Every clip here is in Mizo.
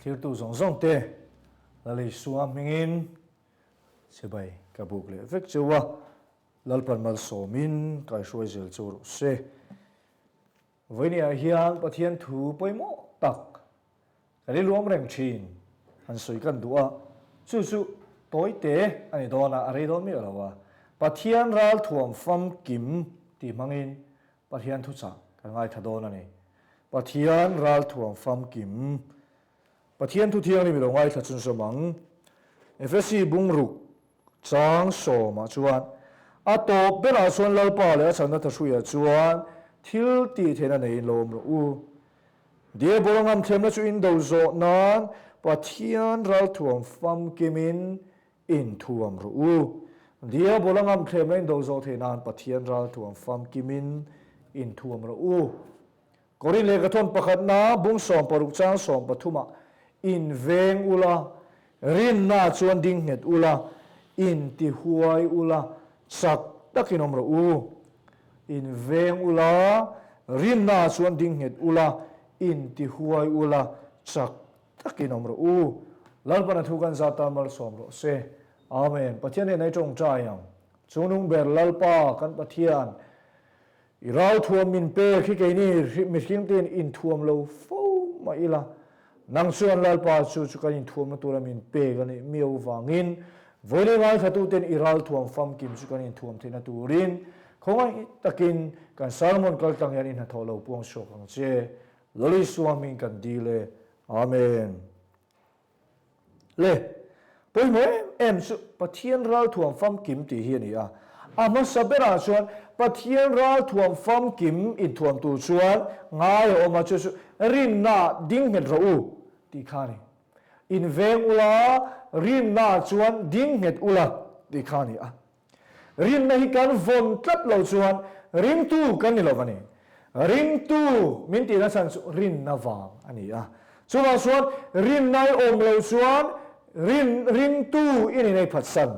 Thirtu zawng zawng te Lalisua hmingin chibai ka buk leh vek cheu a, Lalpan malsawmin kaihruai zel chu rawh se. Vawinia hian Pathian thu pawimawh tak kan i luam reng thin han sawi kan duh a, chu chu tawite a ni dawn a, a rei dawn miah lo a, Pathian ralthuam famkim tih hmangin Pathian thuchah kan ngaithla dawn a ni. Pathian ralthuam famkim. Pathian thu thianghlim i lo ngaithla chhunzawm ang. Efesi bungruk chang sawmah chuan, A tawp berah chuan Lalpa leh a chhanna thahruiah chuan thil tih theihna neiin lo awm rawh u. Diabola ngamthlemna chu in do zawh nan Pathian ralthuam famkimin Inthuam rawh u. Diabola ngamthlemna in do zawh theih nan Pathian ralthuam famkimin inthuam rawh u. Korin lehkhathawn pakhatna bung 16 chang 13 ah inveng ula, rinna chuan ding nghet ula, intihuai ula, chak takin awm rawh u. Inveng ula, rinna chuan ding nghet ula, intihuai ula, chak Takin awm rawh u. Lalpan a thu kan zat tan malsawm rawh se. Amen. Pathian nen ai tawngtai ang. Chungnung ber Lalpa kan Pathian, i ralthuam min pek hi keini mihring tein inthuam lo fo mah ila, nang chuan Lalpa chu chu kan inthuamna tura min pek a nih miau vangin vawilei ngaithlatuten i ralthuam famkim chu kan inthuam theihna turin khawngaih takin kan sermon kaltlang hian i hnathawh lo puang chhuak ang che. Lali Suamin kan dil e. Amen. Le, pawimawh em em chu Pathian ralthuam famkim tih hi a ni a. A hmasa berah chuan Pathian ralthuam famkim inthuam tur chuan ngai a awm a, chu chu rinnaah ding nghet rawh u tih kha a ni. Inveng ula, rinnaah chuan ding nghet ula tih kha a ni a. Rinna hi kan vawn tlat lo chuan ringtu kan ni lo a ni. Ringtu min tihna chhan chu rinna vang a ni a. Chuvang chuan rinna i awm lo chuan rin ringtu i ni nei phatsan,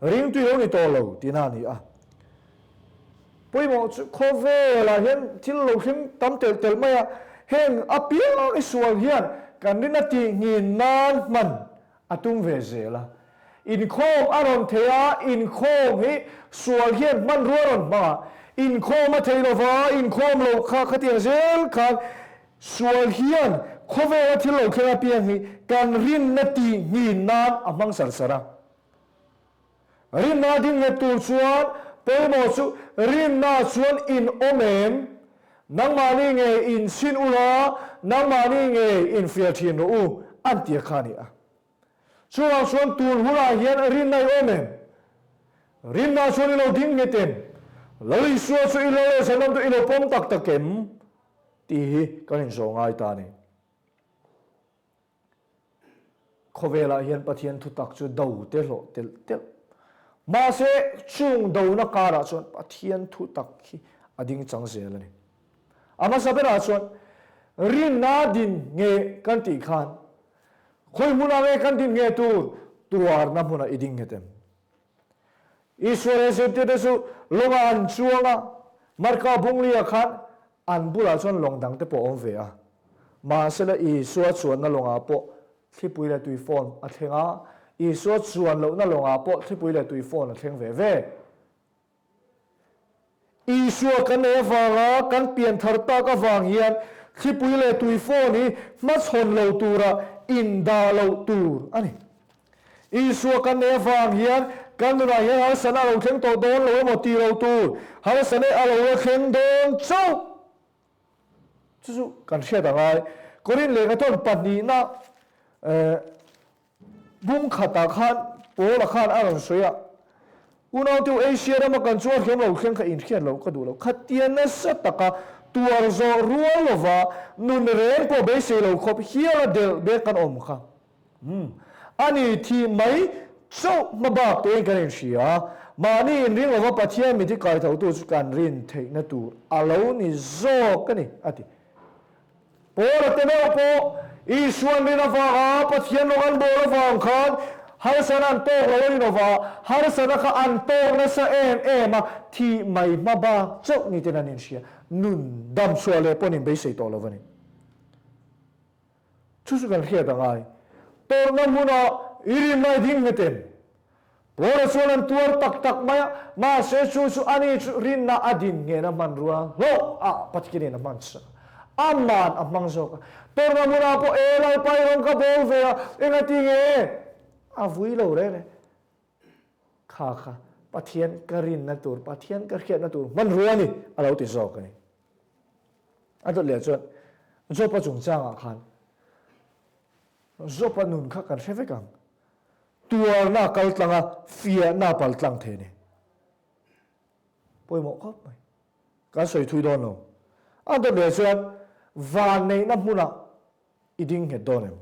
ringtu i lo ni tawh lo tihna a ni a. Pawimawh chu khawvelah hian thil lo hlim tam telh telh mai a, heng apiang i sual hian kan rinna tihngin nan hman a tum ve zel a. Inkhawm a rawn thei a, inkhawm hi sual hian hmanrua a rawn hmang a, inkhawm a thei lova, inkhawm loh kha khatiang zel khan sual hian khawvela thil lo thleng apiang hi kan rinna tih nghin nan a hmang sar sar a. Rinna ding nghet tur chuan pawimawh chu rinna chuan in awm em? Nangmahni nge in chhin ula, nangmahni nge in fiah thin rawh u, an ti a kha a ni a. Chuvang chuan tun hunah hian rinna i awm em? Rinna chuan i lo ding nghet em? Lal Isua chu i lo leh zanawm chu i lo pawm tak tak em? Tih hi kan inzawh ngai ta a ni. Khawvelah hian Pathian thutak chu do te hlawh telh telh. Mahse, chung dona karah chuan Pathian thutak hi a ding chang zel a ni. A hmasa berah chuan rinna din nge kan tih khan khawi hmunah nge kan din nge tur tuarna hmunah i ding nghet em? Isua leh zirtirte chu lawngah an chuang a, Marka bunglia khan an bulah chuan lawng dangte pawh a awm ve a. Mahsela Isua chuanna lawngah pawh thlipui leh tui fawn a thleng a, Isua chuan lohna lawngah pawh thlipui leh tui fawn a thleng ve ve. Isua kan nei avanga kan pian thar tak avang hian thlipui leh tui fawn hi hmachhawn lo tura indah loh tur a ni. Isua kan nei avang hian kan nunah hian harsatna a lo thleng tawh dawn lo emaw tih lo tur, harsatna a lo la thleng dawn chauh. Chu chu kan hriat a ngai. Korin lehkhathawn pahnihna Bung khatah khan Paula khan a rawn sawi a, Unauteu Asia rama kan chuan hlawm lo thleng kha inhriat loh ka duh lo. Khatia nasa taka tuar zawh rual lova nun reng pawh beisei lo khawp hial a delh bek kan awm kha. Umm, a ni thih mai chauh hma bak tein kan inhria a, mahni inring lova Pathian mit hi kaithotu chu kan rin theihna tur a lo ni zawk a ni, a ti. Paula te meuh pawh Isuan rin avanga Pathian rawng an bawl avang khan harsana an tawk lo a ni lova, harsana kha an tawk nasa em em a, thih mai hma bak chauh ni ten an inhria, nun dam chhuah leh pawh an inbeisei tawh lo a ni. Chu chu kan hriat a ngai. Tawrhna hmuna i rinna i ding nghet em? Paula chuan an tuar tak tak mai a, mahse chu chu ani chu rinna a din nghehna hmanrua hlawh ah Pathianin a hman sak a, aman a hmang zawk a. Tawrhna hmunah pawh e Lalpa i rawn ka bawl ve a, engati nge a vui lo reng reng. Kha kha Pathian ka rinna tur, Pathian ka hriatna tur hmanrua a ni a lo ti zawk a ni. A dawt leh chuan Job-a chungchangah khan Job-a nun kha kan hre vek ang. Tuarna a kal tlang a, fiahna a pal tlang thei a ni. Pawimawh khawp mai. Kan sawi thui dawn lo. A dawt leh chuan vanneihna hmunah i ding nghet dawn em?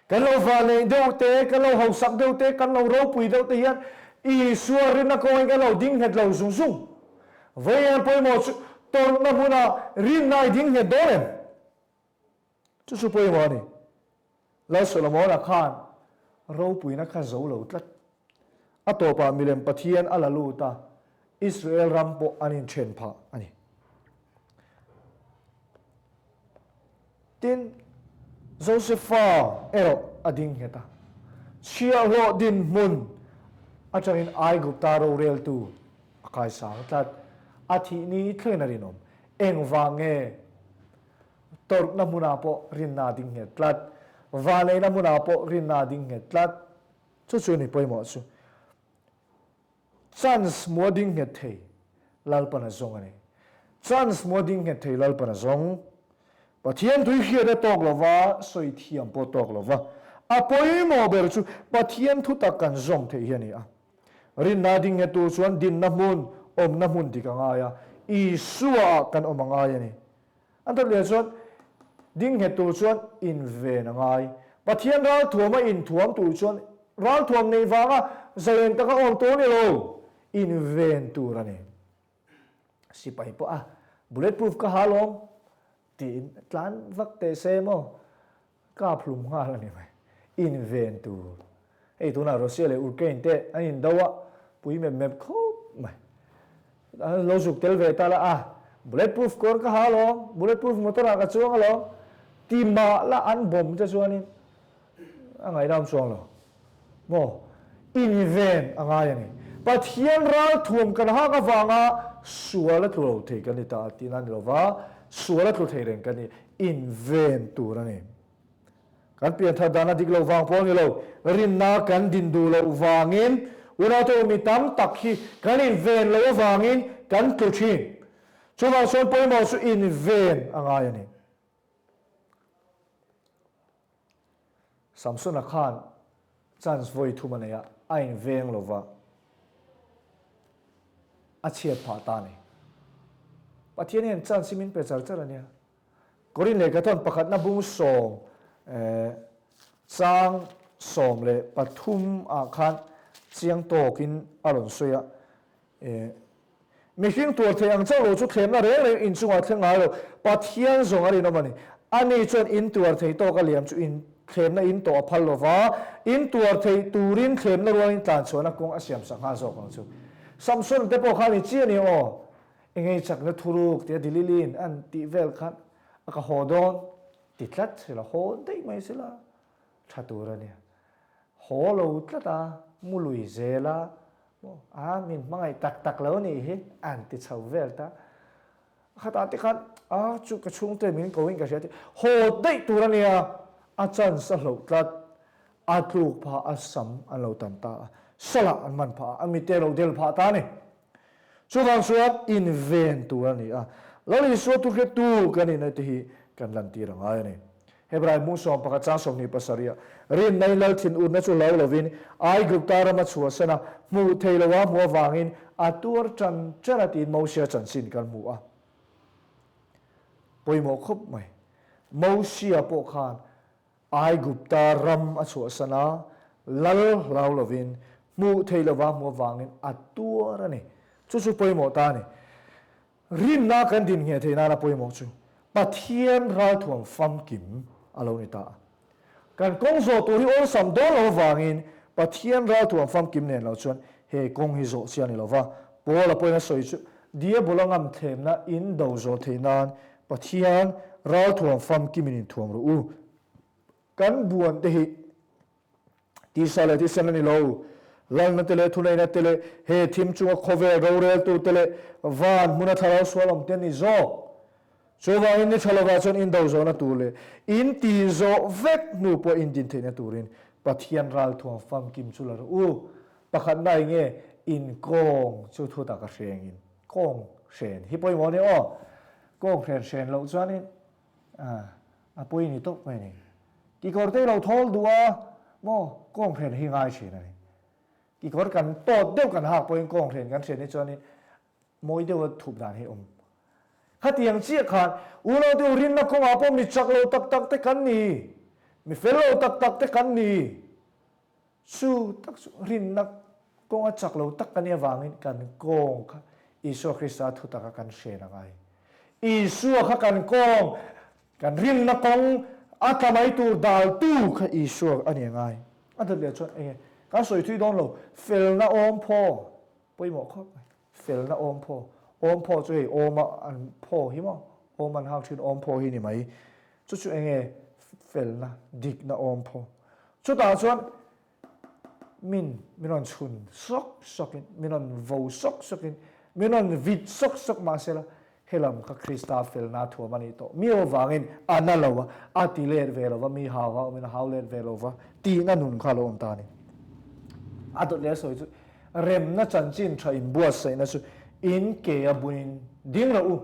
Kan lo vanneih deuh te, kan lo hausak deuh te, kan lo ropui deuh te hian Isua rinna kawngin kan lo ding nghet lo zung zung. Vawiin pawimawh chu tawrhna hmunah rinna i ding nghet dawn em? Chu chu pawimawh a ni. Lal Solomona khan ropuina kha zo lo tlat. A tawpah milem Pathian a la lut a, Israel ram pawh an inthen phah a ni. Tin, Josefa erawh a ding nghet a, chhiahhlawh dinhmun atangin Aigupta roreltu a kaisang tlat. A thih ni thlengin a rinawm. Engvang nge tawrhna hmunah pawh rinna a ding nghet tlat, vanneihna hmunah pawh rinna a ding nghet tlat. Chu chu ni pawimawh chu. Chance mua ding nghet thei Lalpan a zawng a ni. Chance mua ding nghet thei Lalpan a zawng. Pathian tui hriat a tawk lova, sawi thiam pawh tawk lova. A pawimawh ber chu Pathian thutak kan zawng theih hi a ni a. Rinna ding nghet tur chuan dinna hmun, awmna hmun dik a ngai a, Isua ah kan awm a ngai a ni. An that leh chuan ding nghet tur chuan inven a ngai. Pathian ralthuama inthuam tur chuan ralthuam neih vanga zalen taka awm tur a ni lo, inven tur a ni. Sipai pawh a bullet proof ka ha lawm tiin tlan vak teh se maw Kap hlum nghal a ni mai. Inven tur. Hei tunah Russia leh Ukraine te an indo a, pui mep mep khawp mai. An lo zuk tel ve ta la a, bullet proof kawr ka ha alawm, bullet proof motor ah ka chuang alawm ti mah la an bomb te chuanin a ngaihdam chuang lo. Maw? Inven a ngai a ni. Pathian ralthuam kan hak avanga sual a tlu lo thei kan ni ta tihna a ni lo va, sual a tlu thei reng kan ni. Inven tur a ni. Kan pianthar dan a dik loh vang pawh a ni lo, rinna kan din duh loh vangin unaute mi tam tak hi kan inven loh avangin kan tlu thin. Chuvang chuan pawimawh chu inven a ngai a ni. Samsona khan chance vawi thum a nei a, a inveng lo va, a chhiat phah ta a ni. Pathian hian chance hi min pe char char a nia. Korin lehkhathawn pakhatna bung sawm chang 13 ah khan chiang tawkin a rawn sawi a, Mihring tuar thei ang chauh lo chu thlemna reng reng inchungah thleng ngai lo. Pathian zawng a rinawm a ni. Ani chuan in tuar thei tawk a liam chu in thlemna in tawh a phal lo va, in tuar thei turin thlemna rualin tlan chhuahna kawng a siam sak nghal zawk ang chu. Samson te pawh khan i chi a ni aw, engei chakna thuruk tia Delilin an tih vel khan a ka haw dawn ti tlat sela, haw daih mai sela tha tur a nia. Haw lo tlat a, mu lui zel a, maw a min hmangaih tak tak lo nih hi an ti chho vel ta. Khatah te khan a chu ka chhungte min ko in ka hria ti haw daih tur a nia, a chance a hloh tlat, a tluk phah a sam an lo tan ta a, salah an man phah a, a mite a lo del phah ta a ni. Chuvang chuan inven tur a ni a, Lal Isua thuhretu kan inna te hi kan lantir a ngai a ni. Hebrai hmung 11 chang 27 ah, Rinna in Lal thinurna chu hlau lovin Aigupta rama chhuahsan a, hmuh thei lo a hmuh avangin a tuar tan tan a tiin Mosia chanchin kan hmu a. Pawimawh khawp mai. Mosia pawh khan Aigupta ram a chhuahsan a, lal hlau lovin, hmuh theih lova hmuh avangin a tuar a ni. Chu chu pawimawh ta a ni. Rinna kan din ngheh theih nana pawimawh chu Pathian ralthuam famkim a lo ni ta a. Kan kawng zawh tur hi awlsam dawn lo avangin Pathian ralthuam famkim nen lo chuan he kawng hi zawh chi a ni lo va. Paula pawhin a sawi chu Diabola ngamthlemna in do zawh theih nan Pathian ralthuam famkimin inthuam rawh u. Kan buan te hi tisa leh thisen a ni lo. Lalna te leh thuneihna te leh he thim chunga khawvel roreltu te leh van hmuna thlarau sual awm te an ni zawk. Chuvangin ni tha lovah chuan in do zawhna tur leh in ti zawh vek hnu pawh in din theihna turin Pathian ralthuam famkim chu la rawh u. Pakhatna enge in kawng chu thutak a hrengin kawng hren hi pawimawh a ni aw. Kawng hren hren loh chuanin a pawi ni tawp mai a ni. Kikawr te i lo thawl duh a maw kawng hren hi ngai thin a ni. Kikawr kan tawt deuh kan hak pawhin kawng hren kan hren hi chuanin Mawi deuha thup dan hi awm. Khatiang chiah khan unau te u rinna kawngah pawh mi chak lo tak tak te kan ni, mi fel lo tak tak te kan ni. Chu tak chu rinna kawnga chak lo tak kan nih avangin kan kawng kha Isua Krista thutaka kan hren a ngai. Isua kha kan kawng, kan rinna kawng a tla mai tur daltu kha Isua a ni a ngai. A dawt leh chuan enge kan sawi thui dawn lo, felna awm phaw Pawimawh khawp mai. Felna awm phaw. Awm phaw chu hei awma an phaw hi maw? Awm an hak thin awm phaw hi ni mai. Chu chu enge felna, dikna awm phaw. Chutah chuan min min rawn chhun sawk sawkin, min rawn vo sawk sawkin, min rawn vit sawk sawk mahsela Helam kha Krista felna thuam a nih tawh miau avangin a na lo a, a ti let ve lo va, mi hau a awmin a hau let ve lo va tihna nun kha a lo awm ta a ni. A dawt leh a sawi chu, Remna chanchin tha inbuatsaihna chu in ke a buin ding rawh u.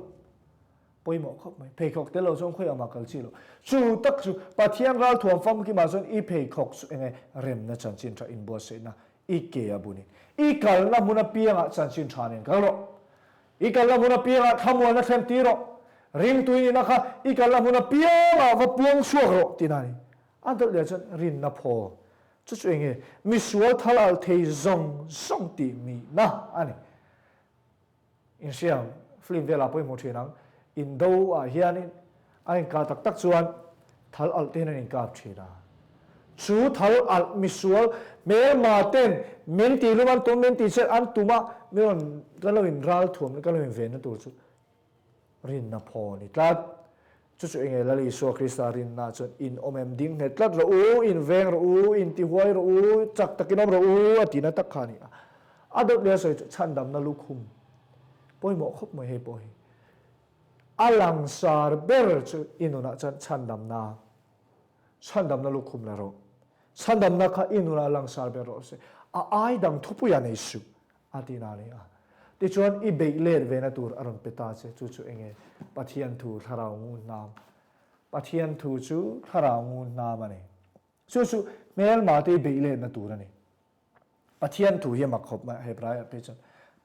Pawimawh khawp mai. Pheikhawk tel lo chuan khawiah mah kal chi lo. Chu tak chu Pathian ralthuam famkimah chuan i pheikhawk chu enge remna chanchin tha inbuatsaihna i ke a bunin i kalna hmun apiangah chanchin tha nen kal rawh. I kalna hmun apiangah thlamuanna thlen ti rawh. Ringtu i nihna kha i kalna hmun apiangah va puang chhuak rawh tihna a ni. A dawt leh chuan rinna phaw chu chu enge misual thal alh thei zawng zawng tih mihna a ni. Inhriang film velah pawimawh thin ang. Indo ah hianin a inkah tak tak chuan thal alh te hian an inkap thin a. Chu thal alh misual hmelma ten min tih lum an tum, min tih chet an tum a, min rawn kan lo in ral thuam kan lo in venna tur chu rinna phaw a ni tlat. Chu chu enge Lal Isua Krista rinna chuan in awm em ding nghet tlat rawh u, in veng rawh u, in ti huai rawh u, chak takin awm rawh u a tihna tak kha a ni a. A dawt leh a sawi chu chhandamna lukhum pawimawh khawp mai hei pawh hi. A langsar ber chu i nunah chuan chhandamna, chhandamna lukhum la rawh. Chhandamna kha i nunah langsar ber rawh se. A ai dang thupuia nei suh, a ti na ni a. Tichuan i beih let vena tur a rawn pe ta che, chu chu enge? Pathian thu thlarau ngun hnam. Pathian thu chu thlarau ngun hnam a ni. Chu chu hmelma te i beih letna tur a ni. Pathian thu hi a mak khawp mai a, Hebraiah phei chuan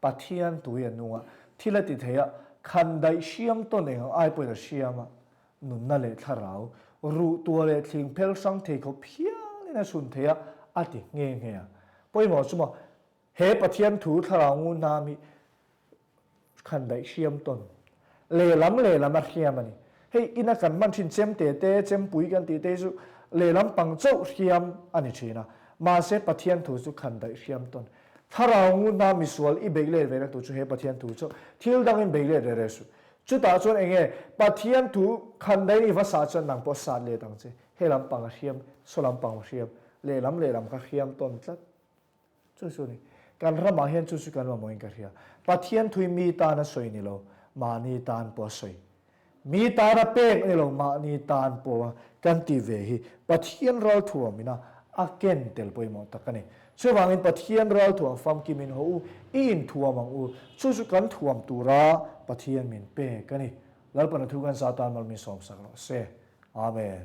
Pathian thu hi a nung a, thil a ti thei a, khandaih hriam tawn eng ang ai pawhin a hriam a, nunna leh thlarau, ruh tua leh thling phel hrang thei khawp hialin a chhun thei a, a ti nghe nghe a. Pawimawh chu maw, he Pathian thu thlarau ngun hnam hi Khandaih hriam tawn. Lehlam lehlam a hriam a ni. Hei ina kan hman thin chemte te, chempui kan tih te hi chu lehlam pang chauh hriam a ni thin a. Mahse Pathian thu chu khandaih hriam tawn. Thlarau ngunna misual i beih let vena tur chu he Pathian thu chauh. Thil dangin beih let reh reh suh. Chutah chuan enge Pathian thu khandaihin i va sah chuan nang pawh sat let ang che. He lam pang a hriam, saw lam pang a hriam, lehlam lehlam kha hriam tawn tlat. Chu chu ni. Kan ramah hian chu chu kan mamawhin ka hria. Pathian thui mi tan a sawi ni lo, mahni tan pawh a sawi. Mi tana pek ni lo, mahni tan pawh kan ti ve hi Pathian ralthuam ina a ken tel pawimawh tak a ni. Chuvangin Pathian ralthuam famkim in haw u, i inthuam ang u. Chu chu kan thuam tura Pathian min pek a ni. Lalpana thu kan Satan mal min sawmsak rawh se. Amen.